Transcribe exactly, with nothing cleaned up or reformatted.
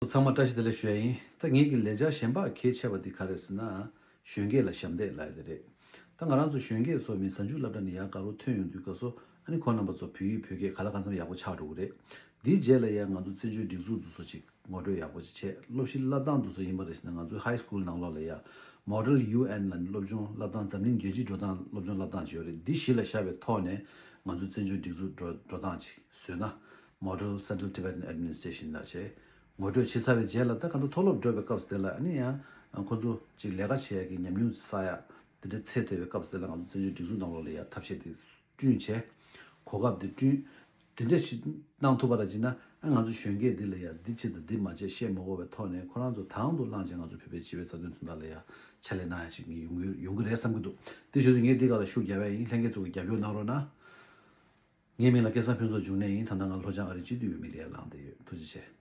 ཚང་མ་བཀྲ་ཤིས་བདེ་ལེགས་ཞུ་ཡ་ཡིན། ད་ངེད་ཀྱི་ལས་འཆར་གཞན་པ་གལ་ཆེ་བ་འདི་ག་རེ་ཟེར་ན། གཞོན་སྐྱེས་ལ་ཞབས་འདེགས་ལབ་ཡ་དེ་རེད། ད་ང་རང་ཚོ་གཞོན་སྐྱེས་ཚོ་མི་གཟའ་མཇུག་སློབ་གྲྭ་ནས་ཡར་ག་རུ་ཐོན་ཡོང་དུས་སྐབས་སུ་ཨ་ནི་ཁོང་རྣམ་པ་ཚོ་བོད་ཡིག་བོད་སྐད་ག་ལ་གང་འཚམ་ཡག་པོ་ཆགས་འགྲོ་གི་རེད། འདིའི་རྗེས་ལ་ཡ་ང་ཚོ་བཙན་བྱོལ་སྒྲིག་འཛུགས་འདི་ཚོ་ཅིག་ངོ་སྤྲོད་ཡག་པོ་ཅིག་བྱས། སློབ་གཞི་སློབ་སྟངས་འདི་ཚོ་ཡིན་པ་རེད་ཟེར་ན། ང་ཚོའི་ཧའི་སི་ཀུལ་ནང་ལོགས་ལ་ཡ་Model U N ལབ་ནས་སློབ་སྦྱོང་སློབ་སྟངས། འཛམ་གླིང་རྒྱལ་སྤྱིའི་འགྲོ་སྟངས་སློབ་སྦྱོང་སློབ་སྟངས་ཅིག་ཡོད་རེད། འདི་གཞི་ལ་བཞག་པའི་ཐོག་ནས་ང་ཚོའི་བཙན་བྱོལ་སྒྲིག་འཛུགས་འགྲོ་འགྲོ་སྟངས་ཅིག་བཟོས་ན། Model Central Tibetan Administration ལབ་བྱས་ངོ་སྤྲོད་བྱས་ཚར་བའི་རྗེས་ལ། ད་གང་ལྟར་མཐོ་སློབ་འགྲོ་བའི་སྐབས་དེ་ལ་ཨ་ནི་ཡང་ཁོ་ཚོ་ཅིག་ལས་ཀ་བྱེད་ཡག་གི་ཉམས་མྱོང་བསགས་ཡག་དེ་འདྲ་ཚད་མཐོ་བའི་སྐབས་དེ་ལ་ང་ཚོ་བཙན་བྱོལ་སྒྲིག་འཛུགས་ནང་ལོགས་ལ་ཡ་ཐབས་ཤེས་དེ་བསྐྲུན་བྱས། གོ་སྐབས་དེ་བསྐྲུན། དེ་འདྲ་ཞིག་གནང་ཐུབ་པ་ར་བྱས་ན། ཨ་ང་ཚོ་གཞོན་སྐྱེས་འདི་ལ་ཡ་འདི་བྱེད་དང་འདི་མ་བྱེད་བཤད་མ་དགོས་པའི་ཐོག་ནས་ཁོ་རང་ཚོ་དང་དུ་བླངས་བྱས་ང་ཚོ་བོད་པའི་སྤྱི་པའི་རྩ་དོན་དོན་དག་ལ་ཡ་ཕྱག་ལས་གནང་ཡ་ཅིག་ངས་ཡོང་གི་ཡོང་གི་རེད་བསམ་གྱི་འདུག་དེ་བཞིན་དུ་ངས་འདི་ག་ལ་ཤུགས་རྒྱབ་ཡ་ཡིན། ལྷན་རྒྱས་ཚོ་གིས་རྒྱབ་སྐྱོར་གནང་རོགས་གནང་། ངའི་མིང་ལ་སྐལ་བཟང་ཕུན་ཚོགས་འབྱུང་གནས་ཡིན། ད་ལྟ་ང་ལྷོ་བྱང་ཨ་རིའི་སྤྱི་འཐུས་ཡོད་མི་ལ་ཡ་ལངས་བསྡད་ཡོད། ཐུགས་རྗེ་ཆེ།